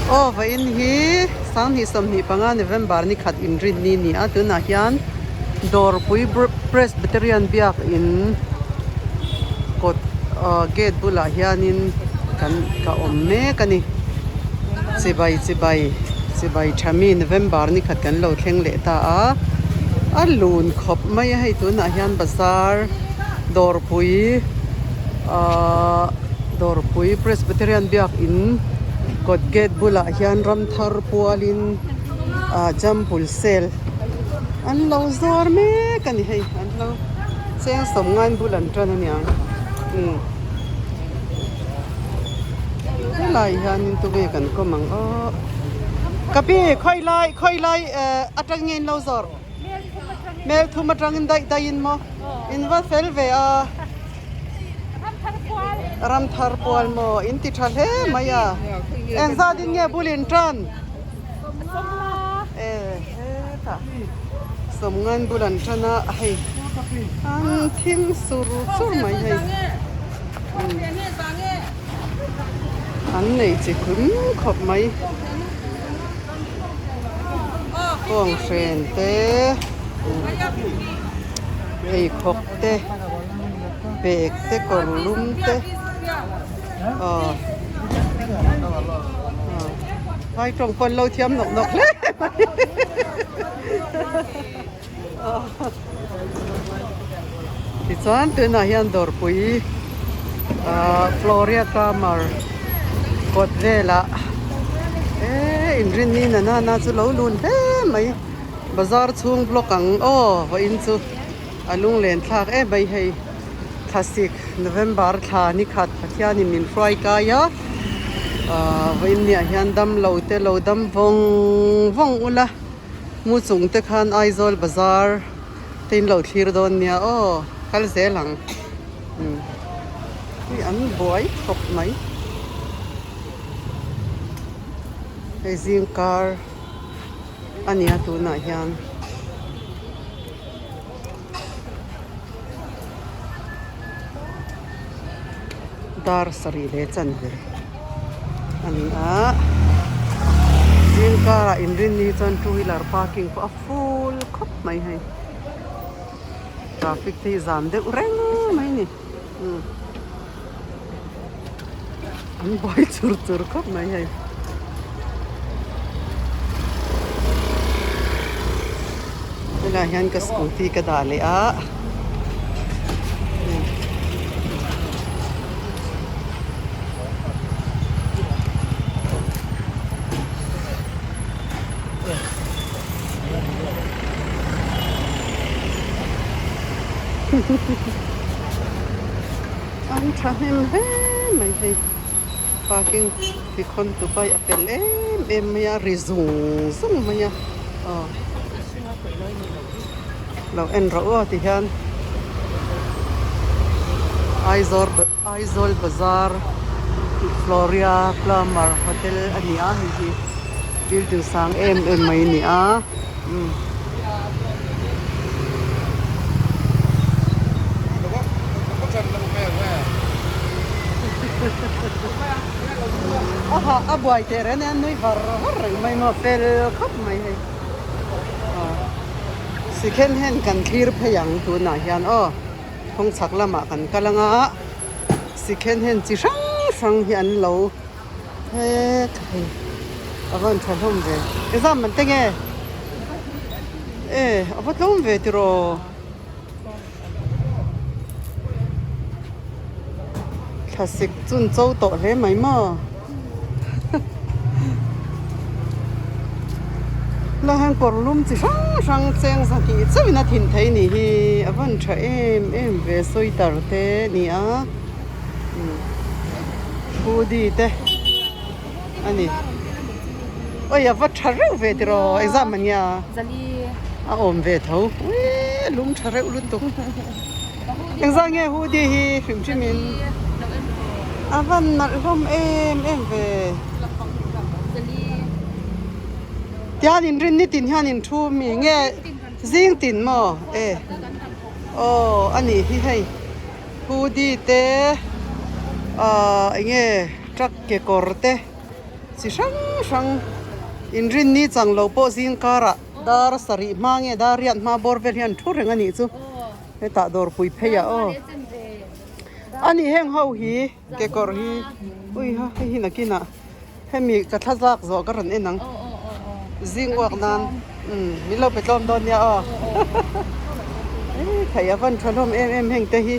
Aw vawiin hi 2025 November ni khat inrinni ni a, tunah hian Dawrpui Presbyterian Biakin kawt ah gate bulah hianin kan ka awm mek a ni. Chibai chibai chibai tha mi November ni khat kan lo thleng leh ta a, a lun khawp mai a hei tunah hian bazar Dawrpui ahh Dawrpui Presbyterian Biakin kawt gate bulah hian ramthar pualin ah jambul sale an lo zuar mek a ni hei an lo cheng sawm ngain bul an tan a niang umm helai hianin tunge kan kawm ang aw ka pi khawi lai khawi lai eh atangin in lo zawrh. Hmel thum atangin daih daihin maw in va fel ve a ram thar pual maw in ti tha hle mai a eng zat in nge bul in tan e hetah sawmngan bul an tan a hei an thim sur sur mai hei an nei chi khum khawp mai. Kawnghren te pheikhawk te bag te kawr lum te aw vai tawng pawn lo thiam nawk nawk hle mai tichuan tunah hian dawrpui ah Floria Kramer kawt velah eee inrinni na nana chu lo lun hle mai bazar chhung block ang aw vawiin chu a lunglen thlak em mai hei thlasik November thla ni khat Pathianin min hruai kai a ah vawiin niah hian damlo te lo dam vawng vawng ula. Mu chung te khan Aizawl bazar te in lo thlir dawn nia aw kal zel ang umm hei an buai khawp mai hei zing kar a nia tunah hian. Dar sarih leh chanve a ni a zing karah inrinni chuan two wheeler parking pawh a full khawp mai hei traffic te hi zam deuh reng mai a ni umm an buai chur chur khawp mai hei. Helaiah hian ka scooty ka dah leh a an thahnem hle mai hei parking tikhawn tu pai a fel em em mai a ri zung zung mai a aw lo en rawh aw ti hian Aizawl Aizawl bazar Floria Plummer hotel a ni a hei hi building sang em em mai a ni a umm. A hah a buai teh reng a nui var var reng mai maw fel khawp mai hei aw second hand kan thlir phei ang tunah hian aw kawng chhak lamah kan kal anga second hand chi hrang hrang hi an lo het hei a van tha hlawm ve exam man te nge e a va tlawm ve tiraw. Thlasik chun cho tawh hle mai maw la hian kawr lum chi hrang hrang cheng zahnih chauhin a thin thei nih hi a van tha em em ve sweater te a ni a hoodie te a ni awi a va tha reuh ve tiraw exam a nia a awm ve tho uii a lum tha reuh lutuk engzah nge hoodie hi hrim hrim in a van nalh hlawm em em ve tian inrin nitin hian in thu mi nge zing tin maw e aw a nih hi hei hoodie te ahh eng nge truck kekawr te. Chi hrang hrang inrinni chang lo pawh zing karah dar sarih hma nge dar riat hma bawr vel hian thu reng a nih chu hetah dawrpui phei ah aw a ni heng ho hi kekawr hi ui ha hei hi nakinah hemi ka thla zak zawh ka rawn en ang zing uak nan umm min lo pe tlawm dawn nia aw thei a van tha hlawm em em heng te hi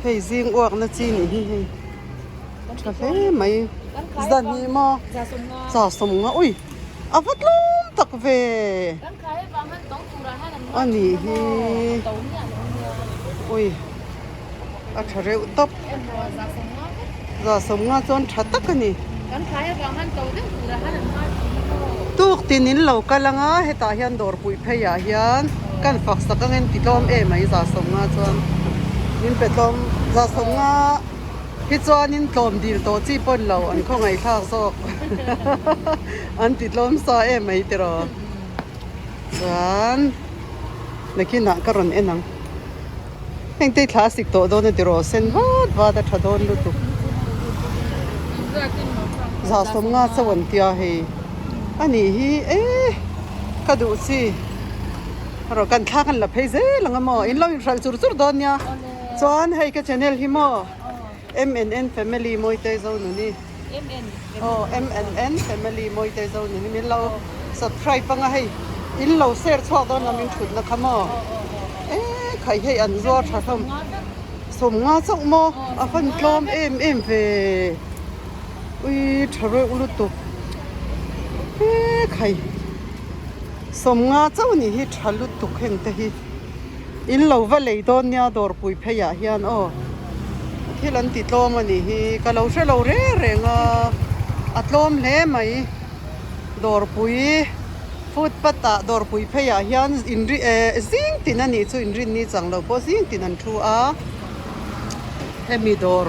hei zing uak na chi nih hi hei. Tha hle mai zan hi maw cha sawmnga ui a va tlawm tak ve a nih hi ui a tha reuh tawp za sawmnga chuan tha tak a ni tuk tin in lo kal anga hetah hian dawrpui phei ah hian kan fak sak angin ti tlawm em mai za sawmnga chuan min pe tlawm za sawmnga. Hi chuanin tlawm dil tawh chi pawn lo an khawngaihthlak zawk an ti tlawm sa em mai tiraw chuan nakinah ka rawn en ang heng te thla sik tawh dawn a tiraw sen vat vat a tha dawn lutuk za sawmnga chauh an tia hei a nih hi e ka duh chi rawh kan thla kan la phei zel ang a maw in lo inhralh chur chur dawn nia. Chuan hei ka channel hi maw MNN family Mawitei Zonuni aw MNN family Mawitei Zonuni min lo subscribe anga hei in lo share chhuak dawn lo min thutna kha maw e khai hei an zuar tha hlawm sawmnga chauh maw a fan tlawm em em ve ui tha reuh lutuk e khai sawmnga chauh nih hi tha lutuk heng te hi. In lo va lei dawn nia dawrpui phei ah hian aw thil an ti tlawm a nih hi ka lo hre lo reng reng a a tlawm hle mai dawrpui footpath ah dawrpui phei ah hian inri eh zing tin a nih chu inrinni chang lo pawh zing tin an thu a hemi dawr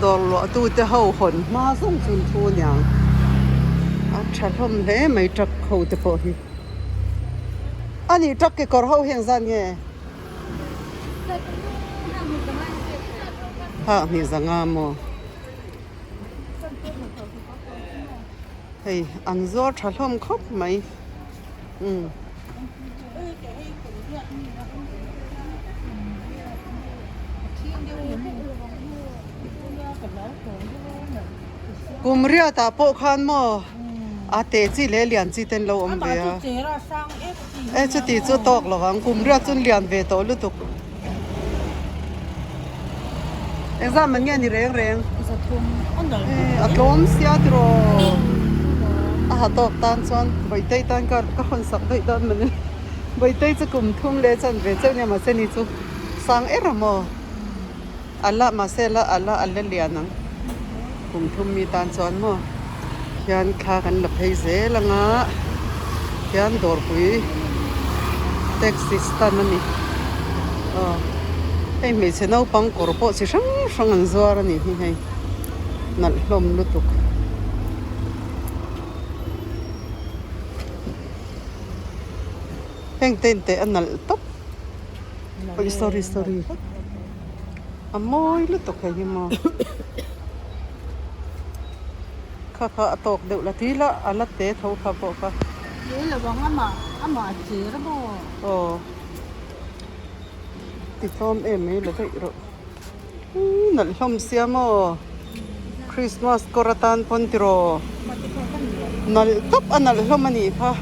dawr luah tu te ho hawn hma zawng chu an thu aniang a tha hlawm hle mai truck ho te pawh hi. A nih truck kekawr ho hi engzat nge? Hah hnih zanga maw? Hei an zuar tha hlawm khawp mai umm. Kum riatah pawh khan maw a te chi leh lian chi te an lo awm ve a, e chuti chu tawk lo ang kum riat chu an lian ve tawh lutuk. Engzah man nge ni reng reng? E a tlawm sia tiraw a ha tawk tan chuan Bawihtei tan ka ka hawn sak daih dawn mawni Bawihtei chu kum thum leh chuan ve cheuh nia mahse ni chu sang er a maw. A la mahse la a la a la lian ang kum thum mi tan chuan maw hian thla kan la phei zel anga hian dawrpui taxi stand a ni aw hei hmeichhe naupang kawr pawh chi hrang hrang an zuar a nih hi hei nalh hlawm lutuk. Heng te inteh a nalh tawp. Oi sorry sorry a mawi lutuk hei hi maw kha kha a tawk deuh la tui la a la te tho kha pawh kha. Tui lo ang amah amah a chir a maw. Aw ti tlawm em mai la daih rawh umm nalh hlawm sia maw Christmas kawr atan pawn tiraw nalh tawp a nalh hlawm a nih kha.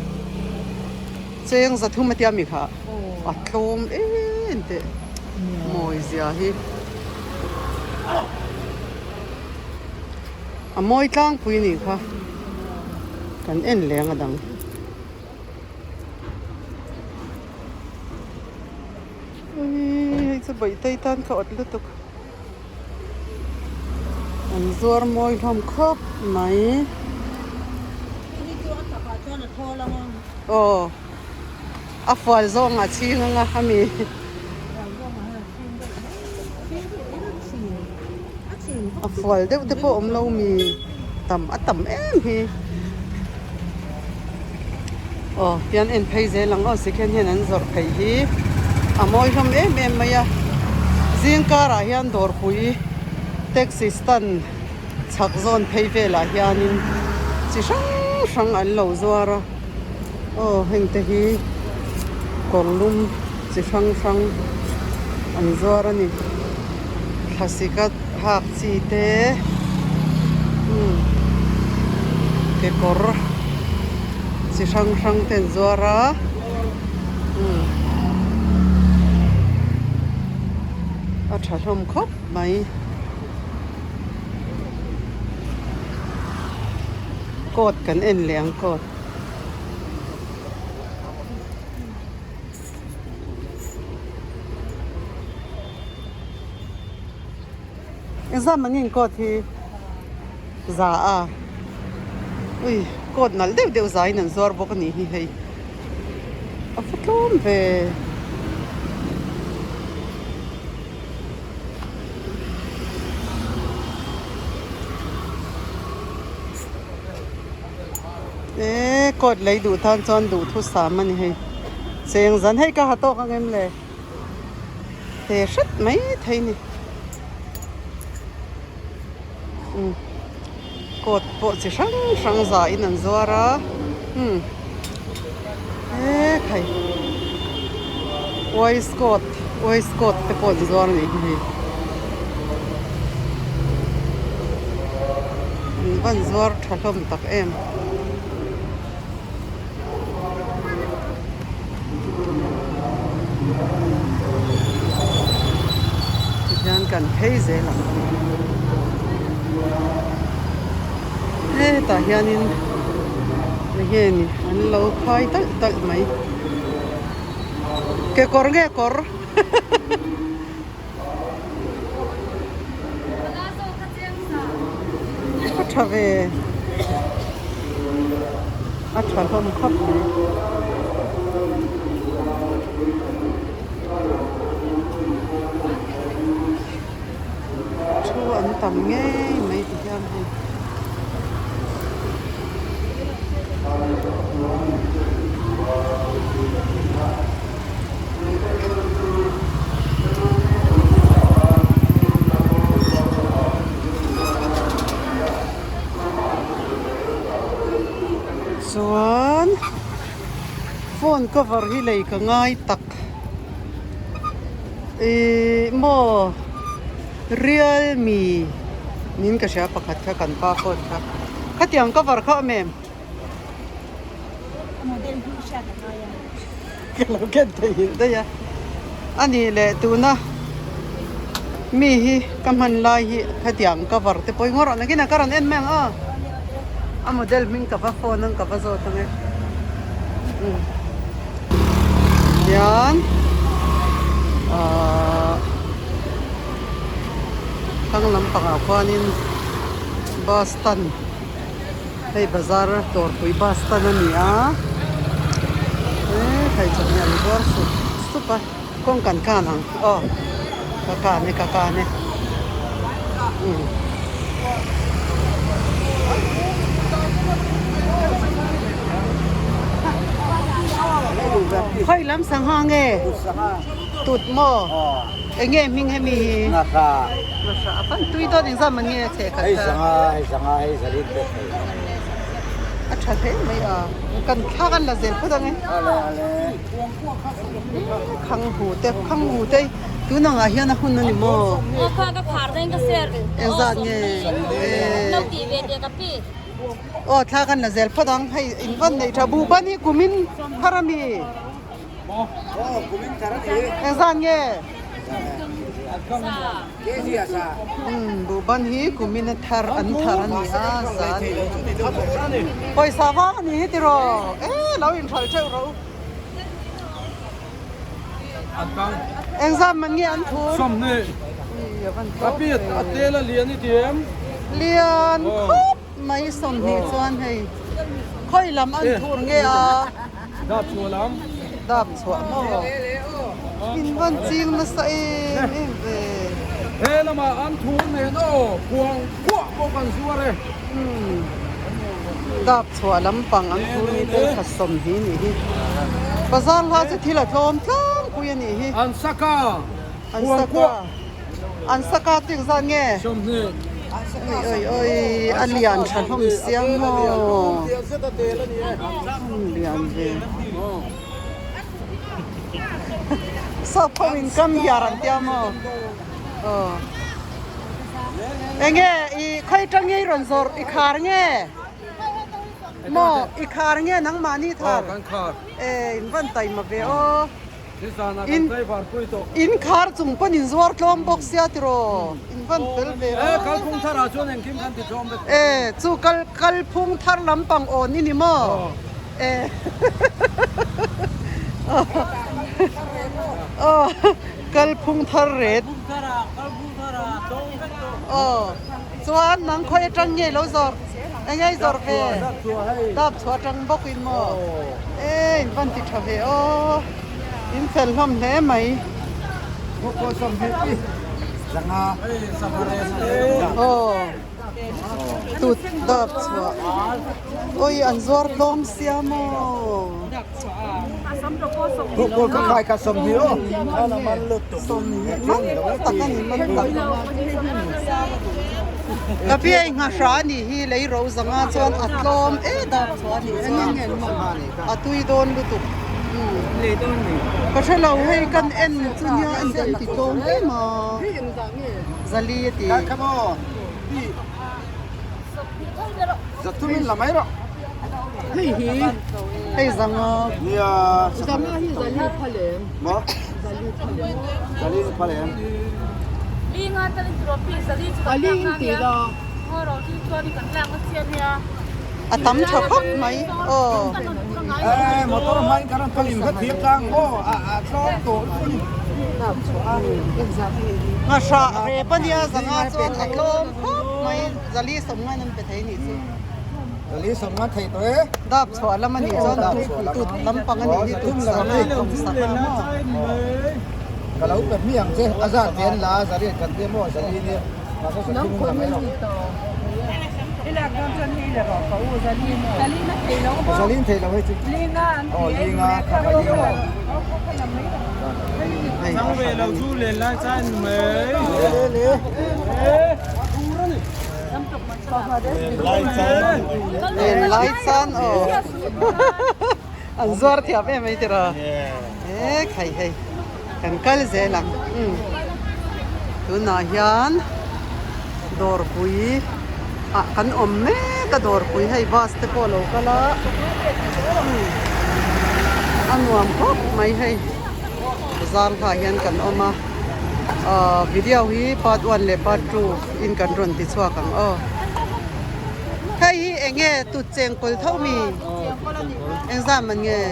Cheng zathum a tia mi kha a tlawm em teh mawi zia hi a mawi tlangpui nih kha kan en leng a dang. Uii hei chu Bawihtei tan ka awt lutuk an zuar mawi hlawm khawp mai. Aw a fual zawng a chhing anga ami. A fual deuh te pawh awm lo mi tam a tam em hi. Aw tian en phei zel ang aw sikhian hian an zawrh phei hi a mawi hlawm em em mai a zing karah hian dawrpui taxi stand chhak zawn phei velah hianin. chi hrang hrang an lo zuar a aw heng te hi kawr lum chi hrang hrang an zuar a ni thlasik a hak chi te umm kekawr chi hrang hrang te an zuar a umm a tha hlawm khawp mai. Coat kan en leh ang coat. Engzam an in coat hi za a ui coat nalh deuh deuh zaiin an zuar bawk a nih hi hei a va tlawm ve. Eee coat lei duh tan chuan duh thu sam a ni hei cheng zan hei ka ha tawk ang em le te hret mai thei ni umm coat pawh chi hrang hrang zahin an zuar a umm eee khai waistcoat waistcoat te pawh an zuar a nih hi hei an van zuar tha hlawm tak em. Tihian kan phei zel ang hetah hianin enge ni an lo khai talh talh mai kekawr nge kawr A tha ve a tha hlawm khawp mai. Thu an tam ngei mai ti hian hei. Chuan phone cover hi lei ka ngai tak ihh maw realme niin ka hria pakhat kha kan pa phone kha khatiang cover kha awm em? Ka lo ken theihilh daih a, a nih leh tuna mi hi ka hman lai hi hetiang cover te pawh hi ngaw rawh nakin ah ka rawn en mai ang aw a model hming ka va phone ang ka va zawt ang e umm hian ahh thlang lampangah khuanin bus stand. Hei bazar dawrpui bus stand a ni a he thei chawhmeh an zuar sup sup a kawng kan kan ang aw ka kan e ka kan e umm. Khawi lam sangha nge tut maw eng nge hming hemi hi Nasa a pan tui dawn engzam an nge a chheh khat kha. A tha hle mai a kan thla kan la zel phawt ang e. Khang hu te khang hu te tun angah hian a hun a ni maw? Engzat nge? Aw thla kan la zel phawt ang hei in van nei tha buh ban hi kumin thar a mi? Engzat nge? Umm buhban hi kumin a thar an thar a ni a za a ni pawisa vang a ni hi tiraw e lo inhralh teuh rawh u engzam man nge an thur lian khawp mai 20 chuan hei khawi lam an thur nge a. Dap chhuah lam. Dap chhuah maw? In van ching nasa em em ve. He lamah an thur nen aw khuang khuah pawh kan zuar e. Umm dap chhuah lampang an thur ni te kha 20 nih hi. Bazar hla chu thil a tlawm tlangpui a nih hi. An saka khuang khuah. An saka chu engzat nge? 20. Oi oi oi a lian tha hlawm sia maw lian ve sap ho in kam hiar an tia maw aw enge i khawi tang nge i rawn zawrh i khar nge maw i khar nge nangmahni thar e in van taima ve aw. In in khar chung pawn in zuar tlawm bawk sia tiraw in van fel ve a. E kalphung thar ah chuan engkim kan ti tlawm vek. E chu kal kalphung thar lampang awn i ni maw? E aw kalphung thar ret. Aw chuan nang khawi atang nge lo zawrh eng nge i zawrh ve? Dap chhuah atang bawk in maw? E in van ti tha ve aw in fel hlawm hle mai. Aw tut dap chhuah awi an zuar tlawm sia maw? Sawmhnih man tak a ni man tak. Ka pi hei nghahra a nih hi lei ro zanga chuan a tlawm e dap chhuah a nih chuan a tui dawn lutuk. Ka hre lo hei kan en chu nia en te an ti tlawm em a zali a ti. Hei zanga. A tam tha khawp mai aw. Ngahra rep a nia zanga chuan a tlawm khawp mai zali sawmngan an pe thei nih chu. Dap chhuah lam a nih chuan tut lampang a nih hi tut sangha tum sangha maw. Ka lo pe hmiang che a zat ve an la a zariat kan tia maw zali nia mahse sathum in la mai lo. Zalin thei lo hei chu aw linga kha kha linga. Chang ve lo chu len lai chai mai. Le le le. Len lai chan aw an zuar thiam em mai tiraw e khai hei kan kal zel ang umm tunah hian dawrpui ah kan awm mek a dawrpui hei bus te pawh a lo kal a umm a nuam khawp mai hei bazar hlah hian kan awm a ahh video hi part one leh part two. In kan rawn ti chhuak ang aw. Hei hi eng nge tut cheng kawl tho mi? Eng zam man nge?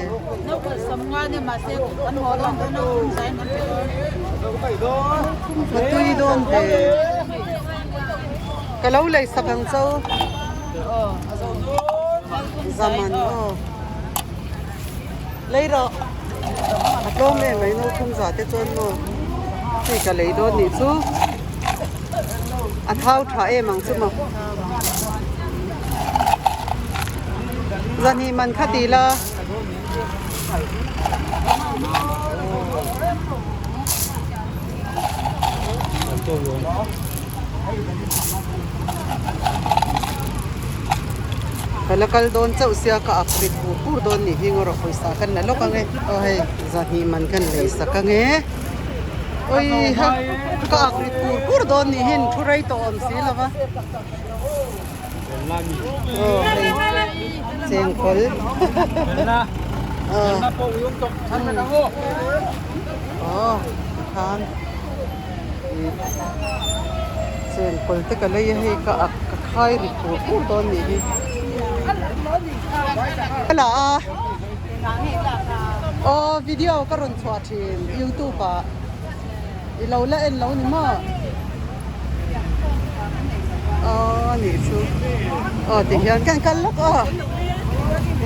Ka tui dawn ve. Ka lo lei sak ang cho. Zaman aw. Lei rawh. A tlawm em mai no thum za te chuan maw hei ka lei dawn nih chu a thau tha em ang chu maw zan hi man kha ti la. Ka la kal dawn chauh sia ka ak rit pur pur dawn nih hi ngaw rawh pawisa kan la lawk ang e aw hei zahnih man kan lei sak ang e awi ha ka ak rit pur pur dawn nih hi thu rei tawh awm si lo va aw hei chengkawl aw tikhan. Chengkawl te ka lei a hei ka ak ka khai ri tur tur dawn nih hi ka la a aw video ka rawn chhuah thin youtube ah i lo la en lo ni maw aw nih chu aw ti hian kan kal lawk aw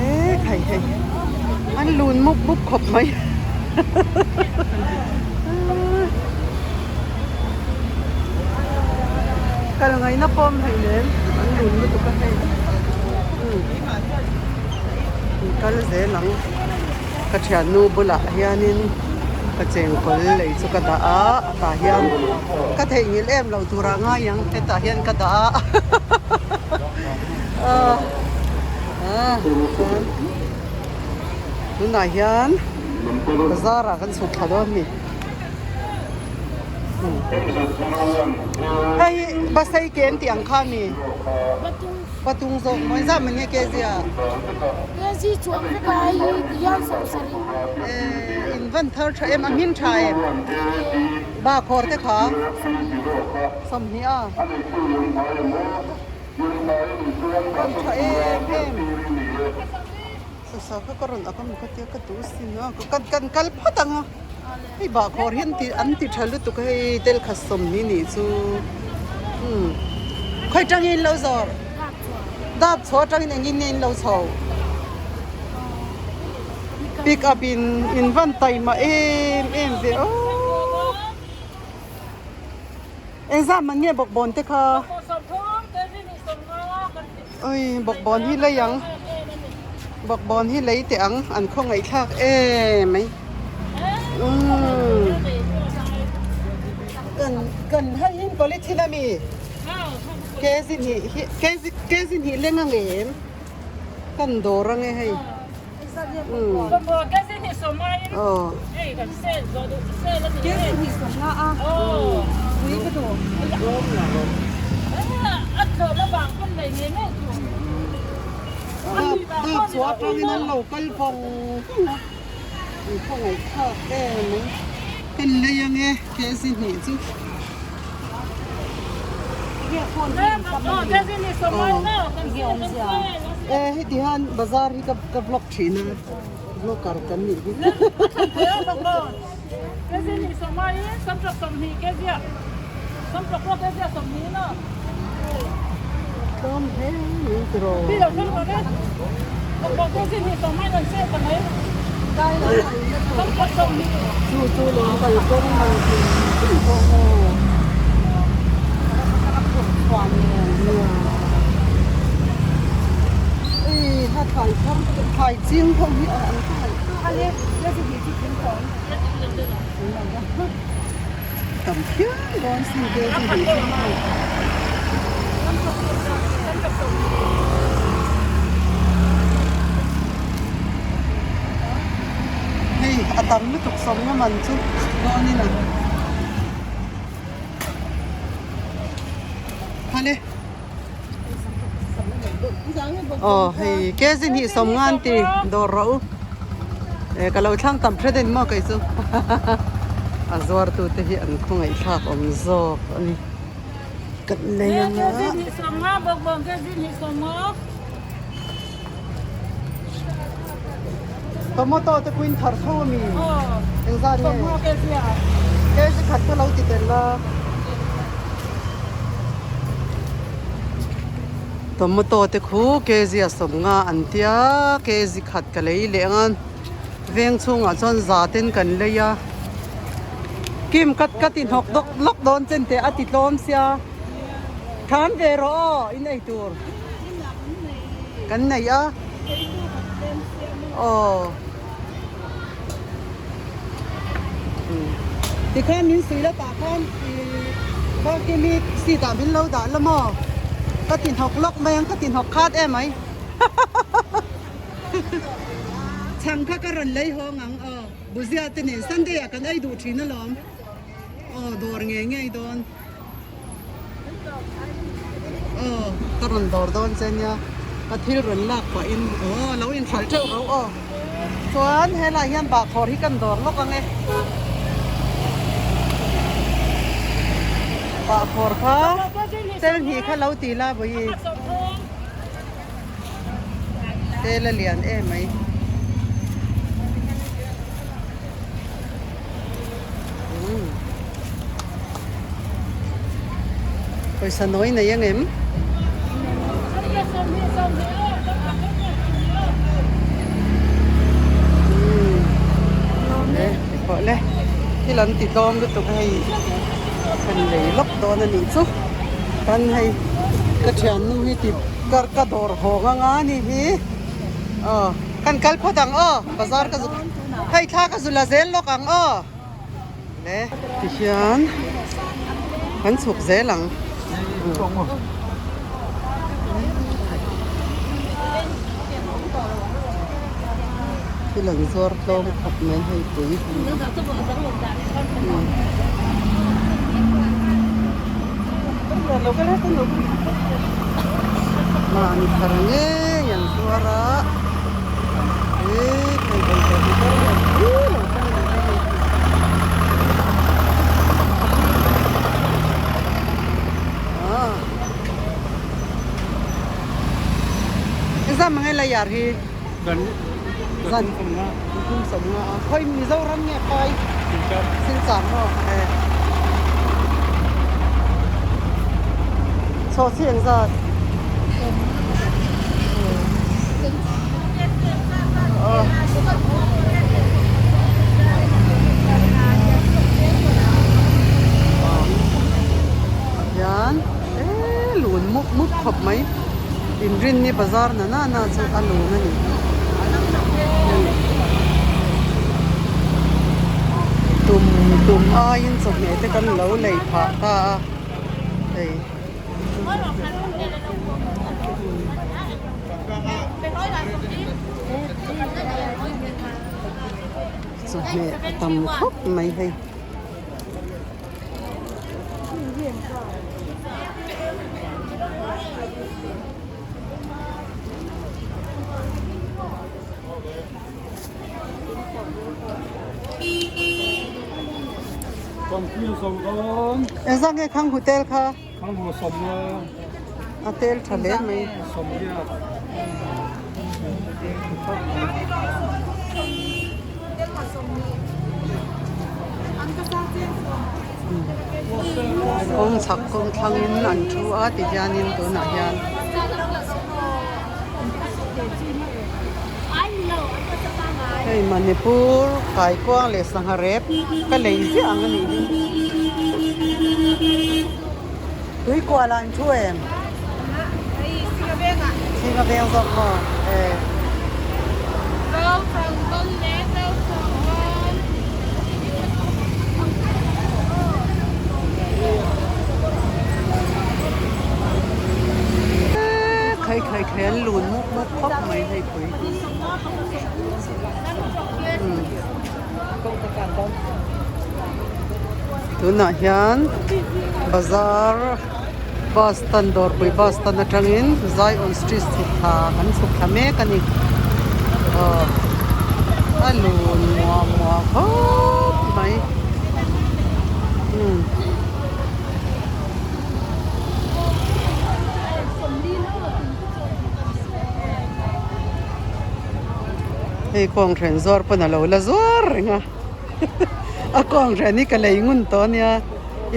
e khai hei an lun mup mup khawp mai. Kal ngaihna pawm hei nen an lun lutuk a hei umm kal zel ang ka thiannu bulah hianin. Ka chengkawl lei chu ka dah a, tah hian ka theihnghilh em loh turah ngai ang hetah hian ka dah a ah chuan tunah hian bazar ah kan chhuk thla dawn a ni hei basai ke an tih ang kha a ni. Patung zawk mawi zah mai nge KZ ah? KZ chuang vek a hei hi ti hian 70. Eh in van thar tha em a hming tha em? Ba khawr te kha? 20 a. Van tha em em. Sasa kha ka rawn ak a mi kha tia ka duh sin a kan kan kal phawt ang a. Hei bah khawr hi an ti tha lutuk a hei tel khat 20 nih chu umm khawi tangin in lo zawr dap chhuah atangin engin nge in lo chho pick up in in van taima em em ve aw engzah man nge bawkbawn te kha ui bawkbawn hi lei ang bawkbawn hi lei teh ang an khawngaihthlak em mai. Kan kan hei in polythene a mi kg hnih hi kg kg hnih leng a ngem kan dawr ange hei aw dap chu atangin an lo kal vawng vawng a. An khawngaih thlak em mai. Kan lei ange KZ hnih chu. E heti hian bazar hi ka vlog thin a vlogger kan nih hi. Tlawm hle mai tiraw. Chu chu lawm kalkawng man hrim hrim pawh maw. Ui ha thlai thar thlai ching ho hi an khawngaih. Tam phian dawn sin te chu hei chu maw. Hei a tam lutuk sawmna man chu dawnin a Hale Aw hei kg hnih sawmnga an ti dawr rawh u eh ka lo thlang tam hre den maw kei chu a zuar tu te hi an khawngaih thlak awm zawk a ni kan nei anga tomato te pawhin thar tho a mi engzat nge kg khat ka lo ti tel a. Tomato te khu kg a 50 an tia kg khat ka lei leh ang a veng chhungah chuan za ten kan lei a kim kat ka ti hnawk dawk lawk dawn chen teh a ti tlawm sia thlan ve rawh aw in ei tur kan nei a aw Tikhan min suih la tah khan ih Bakimi seat ah min lo dah la maw? Ka ti hnawk lawk mai ang ka ti hnawk khat em mai Chhang kha ka rawn lei hawng ang aw Buzia te nen Sunday ah kan ei duh thin alawm aw dawr ngei ngei dawn. Aw ka rawn dawr dawn che nia ka thil rawn lak pahin aw lo inhralh teuh ro aw chuan helaiah hian bahkhawr hi kan dawr lawk ang e bahkhawr kha tel hnih kha lo ti la vawi tel a lian em mai. Pawisa nawi nei ang em? Le pawh le thil an ti tlawm lutuk hei kan lei lawk dawn a nih chu kan hei ka thiannu hi ti ka ka dawr hawng anga ni hi aw kan kal phawt ang aw bazar ka hei thla ka zu la zel lawk ang aw. Le tihian kan chhuk zel ang. Thil an zuar tlawm khawp mai hei pui. Mahni thar ngei an zuar a. Zam nge la yar hi zan kum som nga a khoi Mizoram nge phai Silchar maw e chaw chi eng zat Hian eee lun mup mup khawp mai inrinni bazar na na na chu a lun a ni tum tum aiin chawhmeh te kan lo lei phah ta a hei. Chawhmeh a tam khawp mai hei. Engzah nge khang hotel kha? A tel tha hle mai. Kawng chhak kawng thlangin an thu a ti hianin tunah hian. Hei Manipur kaikuang leh sangha rep ka lei ziah ang a nih hi. Tui kual ah an thu em? Singa veng zawk maw? E. Khai khai khai an lun mup mup khawp mai hei pui. Tunah hian bazar bus stand dawrpui bus stand atangin Zion street chhuk thla kan chhuk thla mek a ni aw a lun muah muah khawp mai umm. Hei kawng then zuar pawn a lo la zuar reng a a kawng then hi ka lei ngun tawh a nia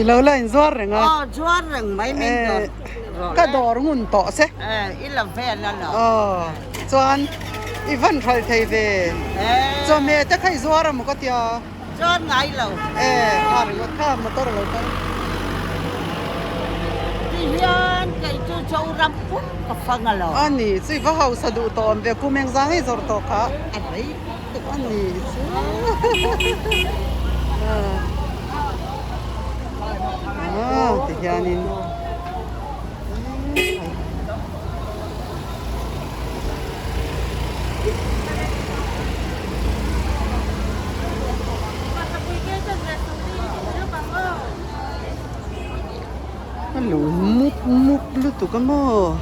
i lo la in zuar reng a Aw zuar reng mai min dawr rawh ka dawr ngun tawh se i la vel a lo aw chuan i van hralh thei ve chawhmeh te kha i zuar a maw ka tia Chuan ngai lo. E, kha ringawt kha motor a lo kal. Ti hian kei chu Zoram pum ka fang a lo. A ni, chu i va hausa duh tawh awm ve, kum engzah ngei zawrh tawh kha. A rei tuk. A ni chu. Ah, ti hianin. A lo mup mup lutuk a maw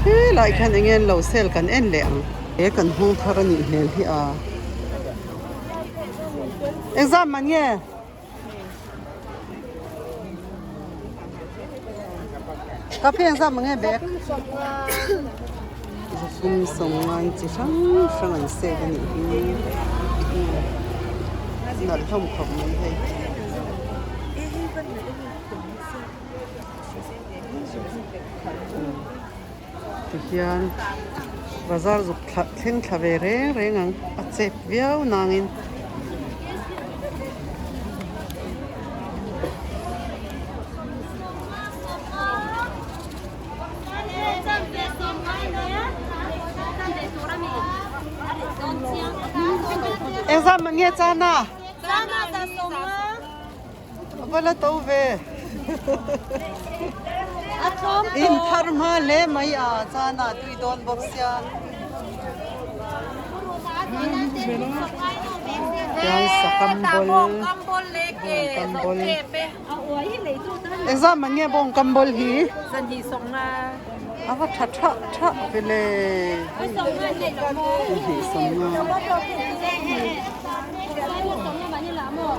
helai khan eng nge an lo sale kan en leh ang he kan hawng thar a nih hmel hi a exam man nge. Ka pheng zam ang e bag. Zafum sawmngai chi hrang hrang an set a nih hi. Nalh hlawm khawp mai hei. Tihian bazar zuk thla thleng thla ve reng reng ang a chep viau nangin. Engzam man nge chana? Chana za sawm nga. A va la to ve. A tlawm tawh. In thar hma hle mai a, chana tui dawn bawk sia. Tiang sakam bawlh. Bawng kam bawlh. Engzam man nge bawng kam bawlh hi? A va tha tha tha ve le. Hnih sawm nga.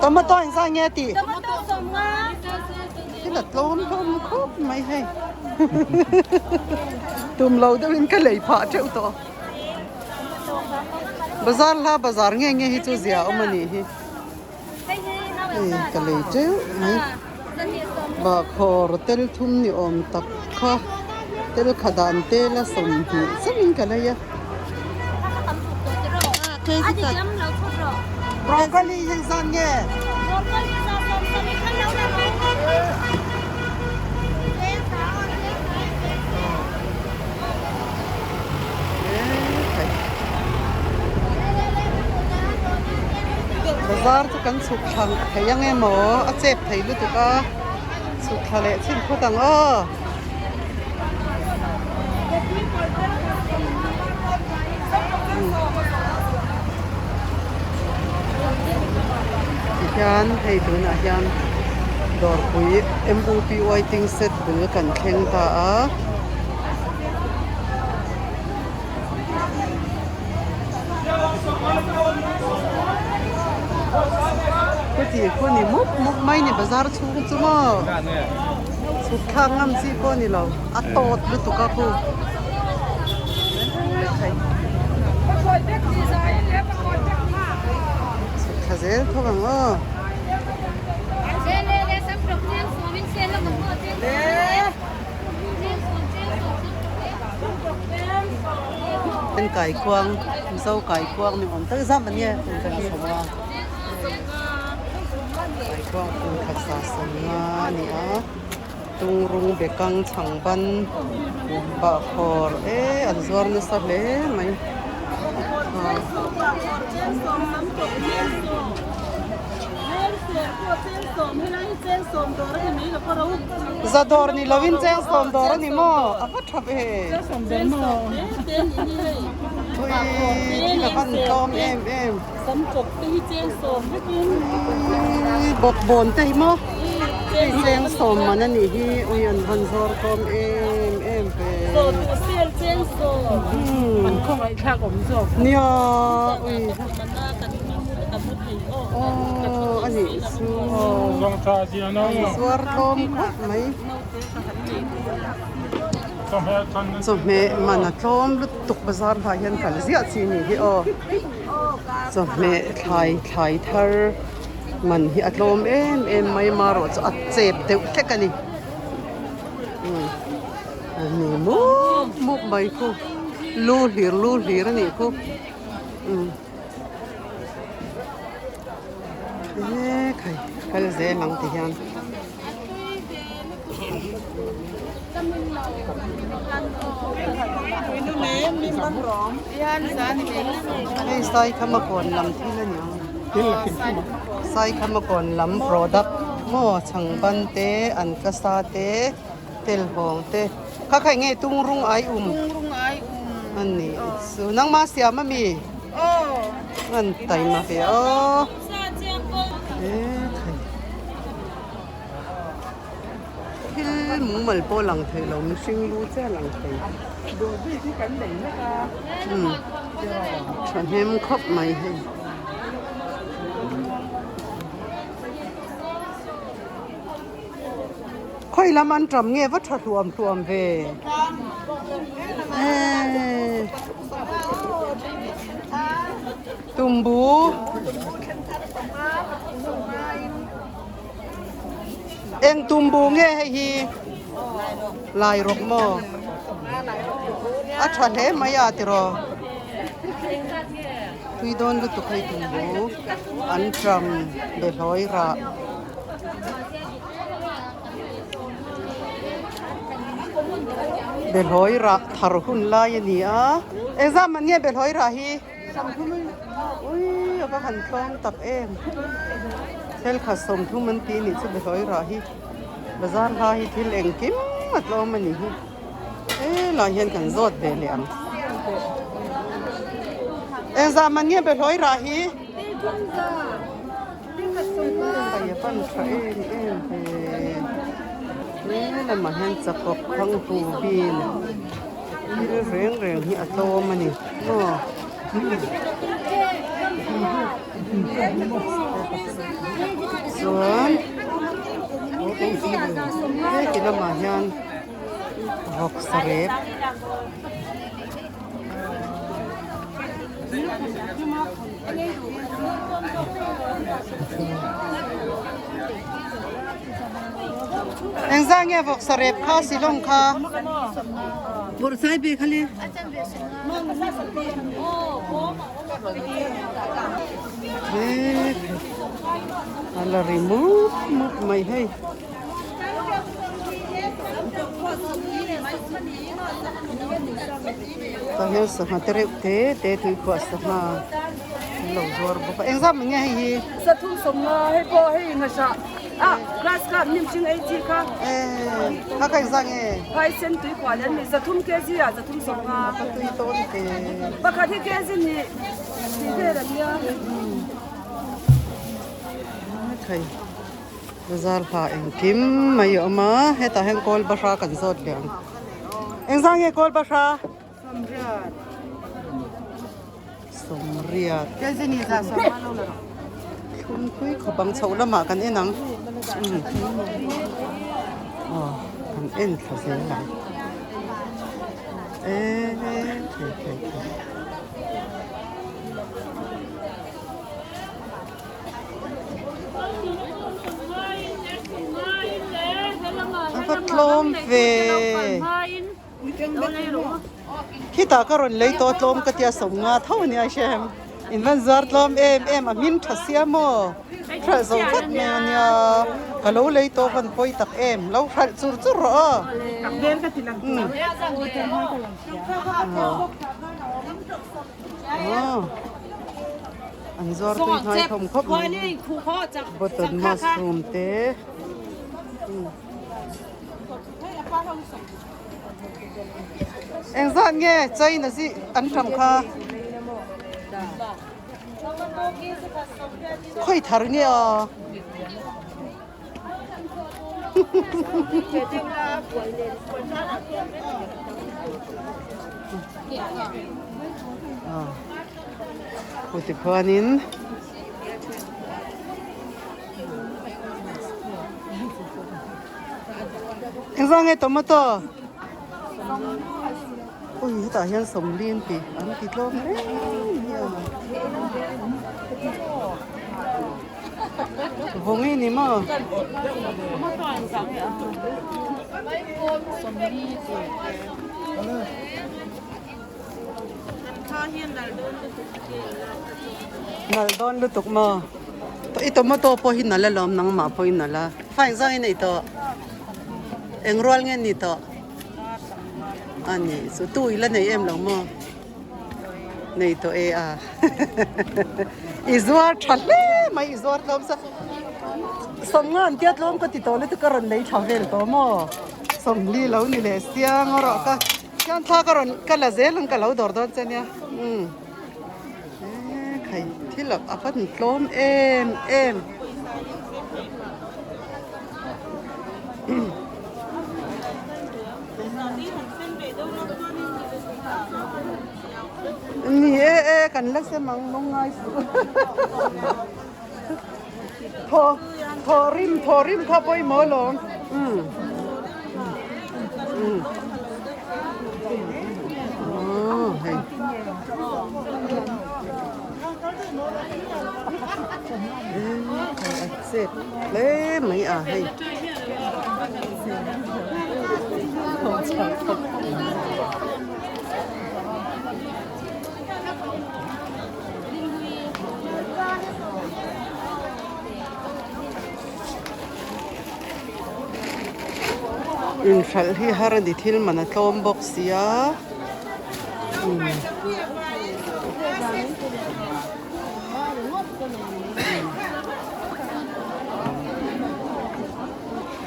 Tomato engzah nge tih? Thil a tlawm hlawm khawp mai hei. Tum lo deuhin ka lei phah teuh tawh. Bazar hla bazar nge nge hi chu zia awm a nih hi. Hei ka lei teuh mai. Bahkhawr tel thum ni awm tak kha tel kha dan tel a 20 chauhin ka lei a. Broccoli hi engzat nge? Bazar chu kan chhuk thla thei ang emaw a chep thei lutuk a chhuk thla leh chhin phawt ang aw. Tihian hei tunah hian dawrpui M_U_P waiting shed bul kan thleng ta a. Chuti khu ni mup mup mai ni bazar chhung chu maw chhuk thlak ngam chi pawh a ni lo a tawt lutuk a khu chhuk thla zel thawk ang aw. An kaikuang Mizo kaikuang ni awm tak zam a nia kum khat hi kaikuang kum khat sa sawmnga a ni a tungrung bekang chhang ban bahkhawr e an zuar nasa hle mai Za dawr ni lovin cheng sawm dawr a ni maw? A va tha ve. Ui thil a van tlawm em em. Ui bawkbawn te hi maw? Hei cheng sawm man a nih hi ui an van zawr tlawm em em ve. Nia ui. Aw a nih chu zuar tlawm khawp mai chawhmeh man a tlawm lutuk bazar hlai hian kal ziah chi a nih hi aw chawhmeh thlai thlai thar man hi a tlawm em em mai marawh chu a chep deuh hlek a ni a ni mup mup mai khu lu hlir lu hlir a nih khu. Eee khai kal zel ang ti hian. Hei Saikhama kawn lam thil a ni ang. Saikhama kawn lam product maw chhangban te an kasa te telhawng te kha kha eng nge tungrung ai um a ni chu nangma siam a mi an taima ve aw e khai thil mumal pawh lang thei lo mihring lu chiah lang thei umm thahnem khawp mai hei. Khawi lam an ṭam nge va ṭha hluam hluam ve eee tumbu eng tumbu nge hei hi lai rawk maw a ṭha hle mai a tiraw tui dawn lutuk hei tumbu an ṭam behlawi rah. Behlawi rah thar hun lai a ni a, engzam man nge behlawi rah hi? Ui a va han tlawm tak em. Thel khat 30 an tih nih chu behlawi rah hi. Bazar hla hi thil engkim a tlawm a nih hi. Helai hian kan zawt ve leh ang. Engzah man nge behlawi rah hi? Hei a pan tha em em ve. He lamah hian chakawp thang hu bin thil reng reng hi a tlawm a ni maw. Chuan heti lamah hian vawksa rep. Engzah nge vawksa rep kha silawng kha? Bawrhsai ve kha le. A la ri mup mup mai hei. Tah hian sangha te reuh te te tuikhuah sangha an lo zuar bawk a engzah mah nge hei hi. Sathum sawmnga hei pawh hei nghasah ah grass cup hnim hring ei chi kha. Eh kha kha engzah nge. Phaisen tuikhuah leh an ni zathum kg ah zathum sawmnga. Ka tui tawn te. Pakhat hi kg hnih tih vel an nia. Thei. Bazar hla engkim mai a awm a hetah hian kawl bahra kan zawt leh ang engzah nge kawl bahra sawmriat thlungpui khawp ang chhoh lamah kan en ang aw kan en thla zel ang eee thei thei thei. A va tlawm ve khitah ka rawn lei tawh tlawm ka tia sawmnga tho a nia hre in van zuar tlawm em em a hmin tha sia maw hralh zo vat mai a nia ka lo lei tawh van pawi tak em lo hralh chur chur rawh aw aw. An zuar tui hnai thawm khawp mai button mushroom te engzat nge china chi an tam kha khawi thar nge aw. Tikhuanin engzah nge tomato ui hetah hian sawmli an ti an ti tlawm reng mai a. Vawng i ni maw? Nal dawn lutuk maw? I tomato pawh hi nal alawm nangmah pawh i nal a. Fa engzang in ei tawh? Eng rual nge ni tawh? A ni chu tu i la nei em lo maw? Nei tawh e a i zuar tha hle mai i zuar tlawm sa sawmnga an tia tlawm ka ti tawh lutuk ka rawn lei tha vel tawh maw sawmli lo ni leh siang erawh ka hian thla ka rawn ka la zel ang ka lo dawr dawn che nia umm e khai thil a van tlawm em em. Ni e e kan la sem ang lawng ngai suh thaw thaw rim thaw rim kha pawimawh alawm umm umm aw hei a chet hle mai a hei. Inhralh hi har a ni thil man a tlawm bawk sia.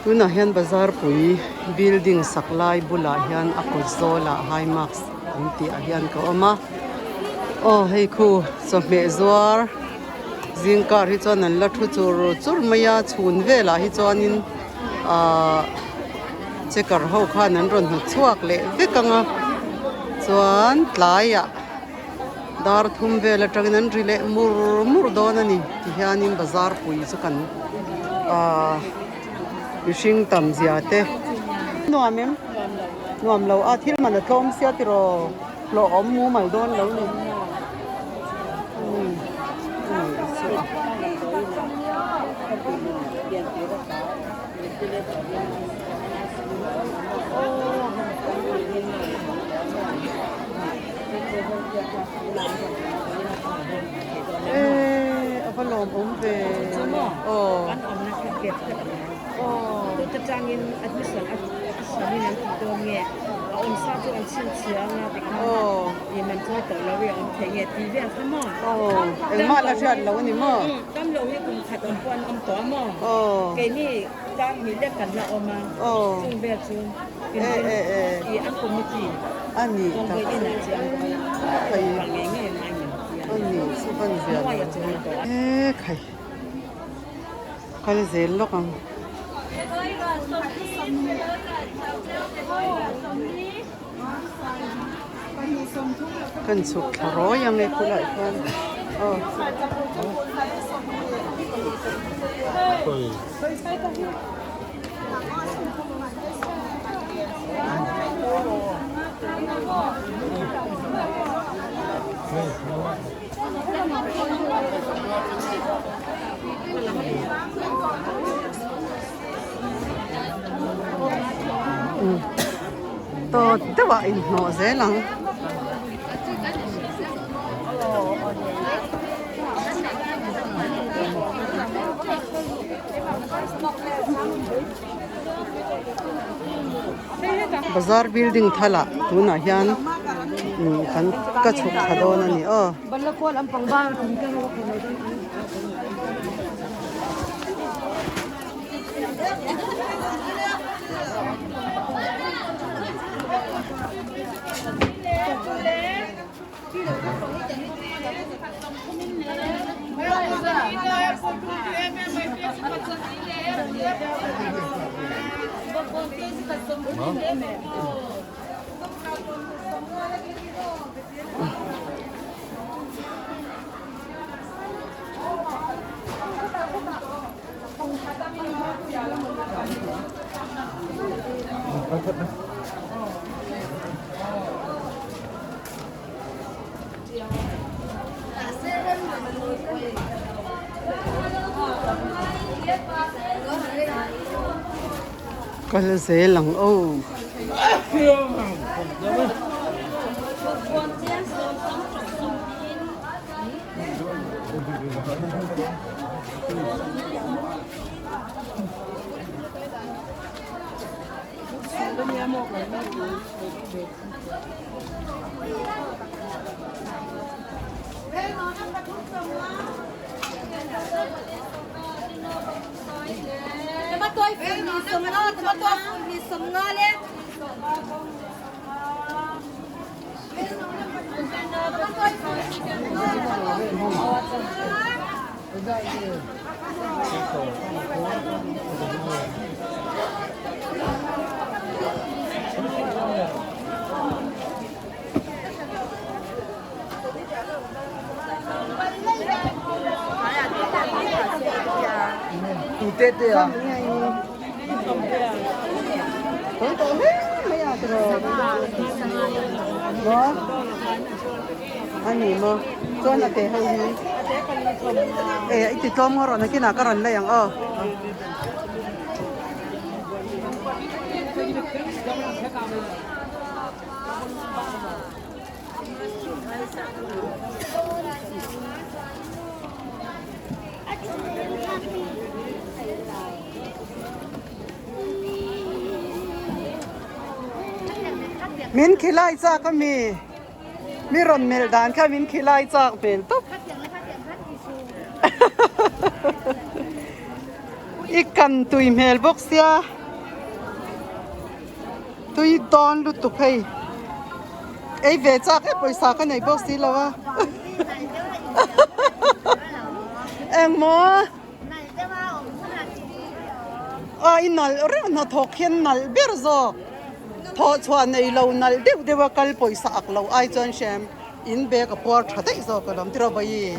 Tunah hian bazar pui building sak lai bulah hian a kawt zawlah high marks an tih ah hian ka awm a aw hei khu chawhmeh zuar zingkar hi chuan an la thu chur chur mai a chhun velah hi chuanin ahh checker ho khan an rawn hnawt chhuak leh vek ang a chuan tlaiah dar thum vel atangin an ri leh mur mur dawn a ni tihianin bazar pui chu kan ahh mihring tam zia te nuam em nuam lo a thil man a tlawm sia tiraw hlawh awm mumal dawn lo ni Eee a va lawm awm ve aw aw aw engmah la hriat lo a ni maw aw aw a ni tak khai a ni chu van zia lo e khai kal zel lawk ang. Kan chhuk thla rawi ang e khulai khan aw. Tawt deuh ah inhnawh zel ang. Bazar building thalah tunah hian kan ka chhuk thla dawn a ni aw. Kal zel ang aw. Ani maw chuan a te ho hi e i ti tlawm ngawt rawh nakinah ka rawn lei ang aw. Min khilai chak a mi. Mi rawn melh dan kha min khilai chak hmel tawp. I kan tui hmel bawk sia. Tui dawn lutuk hei. Ei ve chak e pawisa ka nei bawk si lo a. Engmaw? A i nalh reuh hnathawk hian nalh ber zawk. Thawh chhuah nei lo nalh deuh deuh a kal pawisa ak lo ai chuan hrem in bag a puar tha daih zawk alawm tiraw bawihi.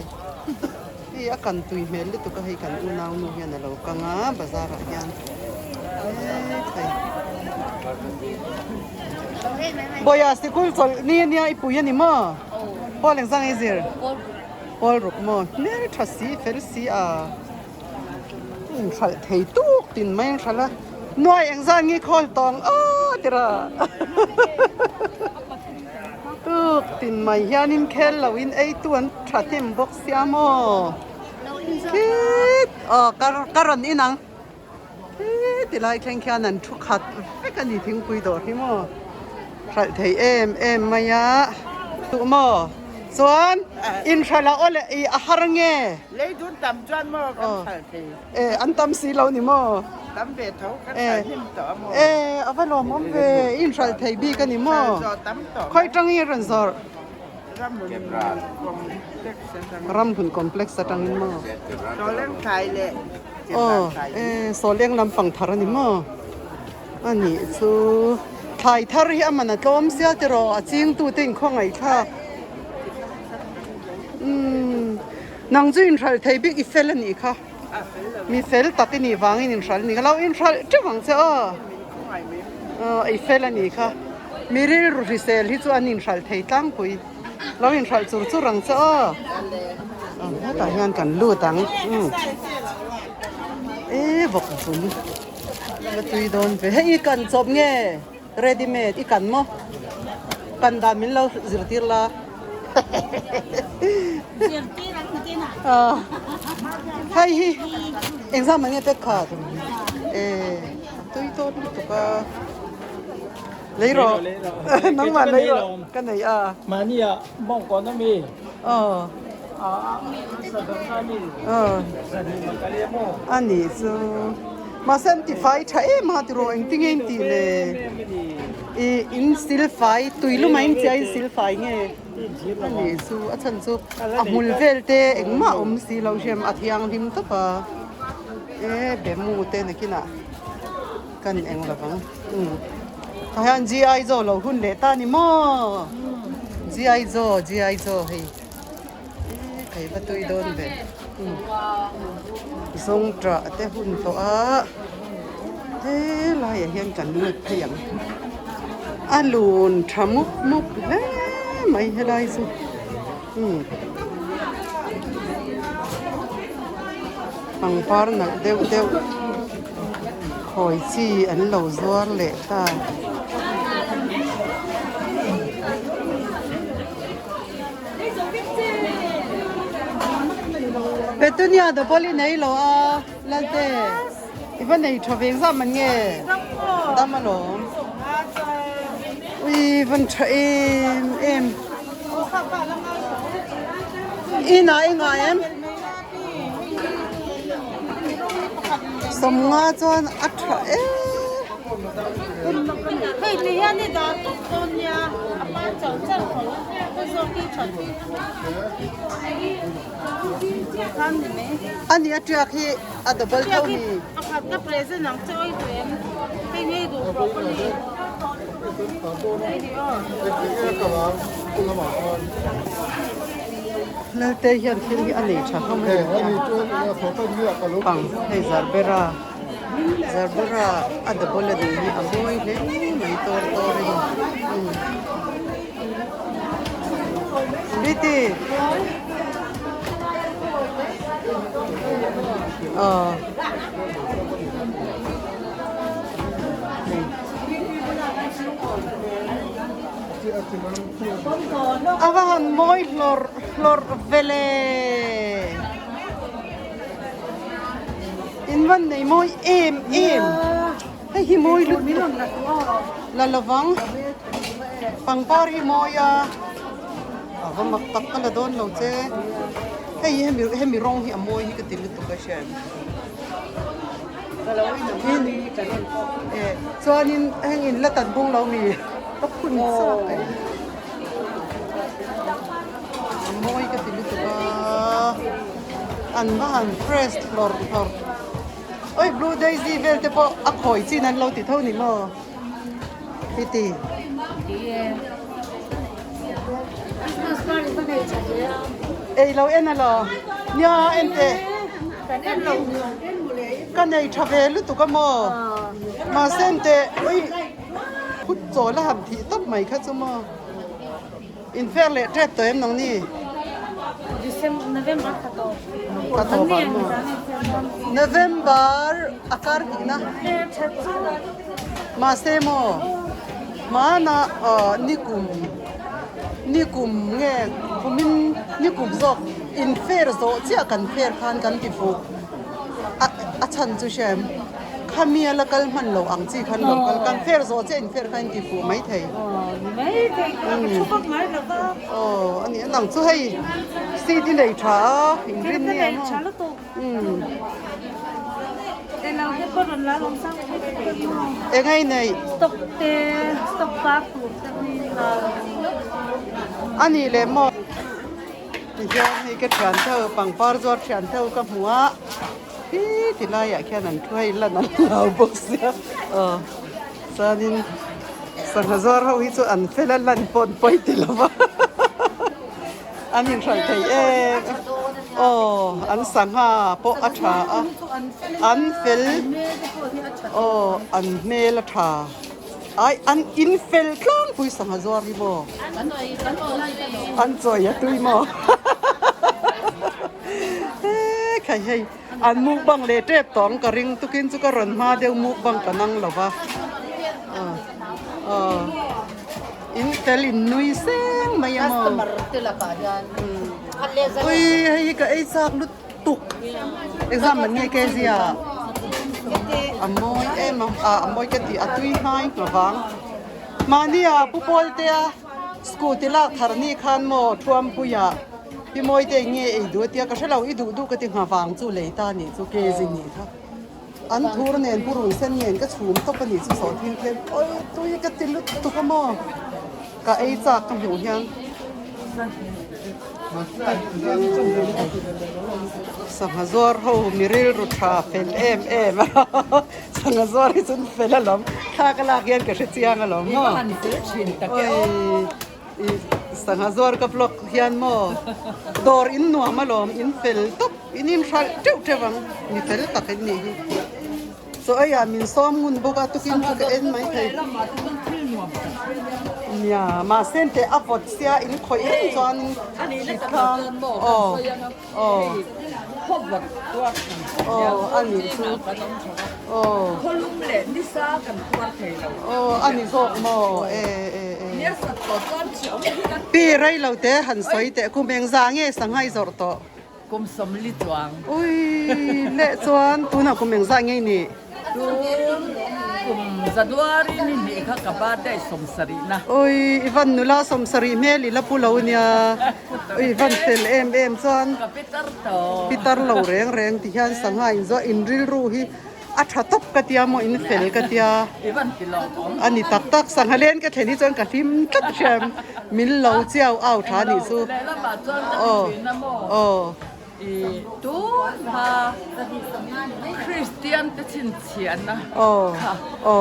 Hei a kan tui hmel lutuk a hei kan unau nu hian a lo kang a bazar ah hian hei Bawiha sikul chawlh ni ania i pui a ni maw? Pawl engzang i zir? Pawl ruk maw? Hmel tha si fel si a inhralh thei tuk tin mai an hralh a nuai engzan nge khawl tawng aw tira tuk tin mai hianin khel lo in ei tu an tha hnem bawk sia maw khit aw ka rawn in ang khit ti lai thleng khian an thu khat vek a ni thingpui dawr hi maw hralh thei em em mai a duh maw chuan inhralh a aw leh ih a har nge. Lei dun tam chuan maw kan hralh thei. E an tam si lo ni maw? Tam ve tho kan hralh hnim tawh a maw? E a va lawmawm ve inhralh thei bik a ni maw? Hralh zawh tam tawh. Khawi tang i rawn zawrh? Ramhun complex atang. Ramhun complex atangin maw? Sawleng thlai leh Aw e sawleng lampang thar a ni maw? A nih chu thlai thar hi a man a tlawm sia tiraw a chingtute inkhawngaihthlak. Umm nang chu inhralh thei bik i fel a nih kha mi fel tak i nih vangin inhralh a nih kha lo inhralh teuh ang che aw aw i fel a nih kha mi rilru hrisel hi chu an inhralh thei tlangpui lo inhralh chur chur ang che aw aw hetah hian kan lut ang umm e vawk vun va tui dawn ve hei i kan chawp nge. Ready made i kan maw? Kan dan min lo zirtir la. Zirtir ang nakin ah. Hei hi exam ang nge pek kha. Eh, tui tawt lutuk a. Lei rawh. Nangmah lei rawh. Ka nei a. Mahni ah mawngkawn a mi. Aw. A nih chu mahse an tifai tha em a tiraw engtin nge in tih le ih in sil fai tui luma in chiah in sil fai nge a nih chu a chhan chu a hmul vel te engmah a awm si lo hriam a thianghlim tawp a e bemu te nakinah kan eng lovang umm tah hian GI Joe lo hun leh ta ni maw GI Joe GI Joe hei. Hei va tui dawn ve zawng tah te hun tawh a helai ah hian kan lut phei ang a lun tha mup mup hle mai helai chu umm pangpar nalh deuh deuh khawi chi an lo zuar leh ta. Petunia double i nei lo a Lalte i va nei tha veng zah man nge dam alawm ui van tha em em i na i ngah em sawmnga chuan a tha em. Hei ti hian i dah tawp dawn nia a pan chauh chauh tho hei zawk hi tha hi khan ni mai. A ni a tiak hi a double tho ni. Pakhat ka present ang che oi duh em hei ngei duh broccoli hei hi aw. Lalte hian thil hi a nei tha hlawm a ni pang hei zarbera. Zarbara a double a nih hi a mawi hle mai tawr tawr in umm Biti aw a va han mawi hlawrh hlawrh vele. In van nei mawi em em hei hi mawi lutuk la lovang pangpar hi mawi a. A va mak tak ka la dawn lo che. Hei hi hemi hemi rawng hi a mawi hi ka ti lutuk a hriat. E chuanin heng in la tat bung lo mi ka phun chak e. A mawi ka ti lutuk a. An va han fresh hlawrh hlawrh. Oi blue daisy vel te pawh a khawi chin an lo ti tho ni maw? Titi. Ei lo en alo. Nia en teh. Ka nei tha ve lutuk a maw? Mahse en teh ui phut chawl a han thih tawp mai kha chu maw? In fair leh tep tawh em nang ni? November kha tawp. Kha tawp ang maw? November a kar tihna. Mahse maw hmana nikum nikum nge kumin nikum zawk in fair zawh chiah kan fair khan kan ti fuh a a chhan chu hria em? Khami a la kal hman lo ang chi khan lo kal kan fair zawh chiah in fair khan in ti fuh mai thei. Aw a ni a nang chu hei seat i nei tha a in rin ni ang maw. Eng a i nei? A nih leh maw? Tihian hei ka thian tho pangpar zuar thian tho ka hmu a. Hi ti laiah khian an thu hei lan an hlau bawk sia aw chuanin sangha zuar ho hi chu an fel a lan pawh an pawi ti lo va an inhralh thei em aw an sangha pawh a tha a an fel aw an hmel a tha ai an in fel tlangpui sangha zuar hi maw an chawi a tui maw. Hei hei an mukbang leh tep tawh ang ka ring tukin chu ka rawn hma deuh mukbang ka nang lo va aw in tel in nui seng mai a maw ui hei hi ka ei chak lutuk exam an nge ke zia a mawi em a a mawi ka ti a tui hnai lovang mahni a pu pawl te a scooty lak thar ni khan maw thuampuia. Pi Mawite nge ei duh a tia ka hrelo i duh duh ka ti ngha vang chu lei ta nih chu kezi nih kha an thur nen purun sen nen ka chhum tawp a nih chu sawh thil khian awi tui ka ti lutuk a maw ka ei chak ka hmuh hian sangha zuar ho mi rilru tha fel em em a sangha zuar hi chuan fel alawm thla ka lak hian ka hre chiang alawm maw awi. I sangha zuar ka vlog hian maw dawr in nuam alawm in fel tawp in inhralh teuh teuh ang mi fel tak in nih hi chaw ei ah min sawm ngun bawk a tukin chu ka en mai thei nia mahse teh a vawt sia in khawih reng chuan in thlang aw aw aw a nih chu aw aw a ni zawk maw e e e Pi rei lo te han sawi teh kum eng za nge sangha i zawrh tawh? Kum sawmli chuang. Ui leh chuan tunah kum eng za nge i nih? Tun kum January ni hnih kha ka birthday sawmsarihna. Ui i van nula sawmsarih hmel i la pu lo nia. Ui i van fel em em chuan. Ka pitar tawh. Pitar lo reng reng ti hian sangha in zawh in rilru hi A tha tawp ka tia maw in fel ka tia. A ni tak tak sangha len ka thlen hi chuan ka hlim tlat hriam min lo chiau au tha nih chu. Aw aw. Aw.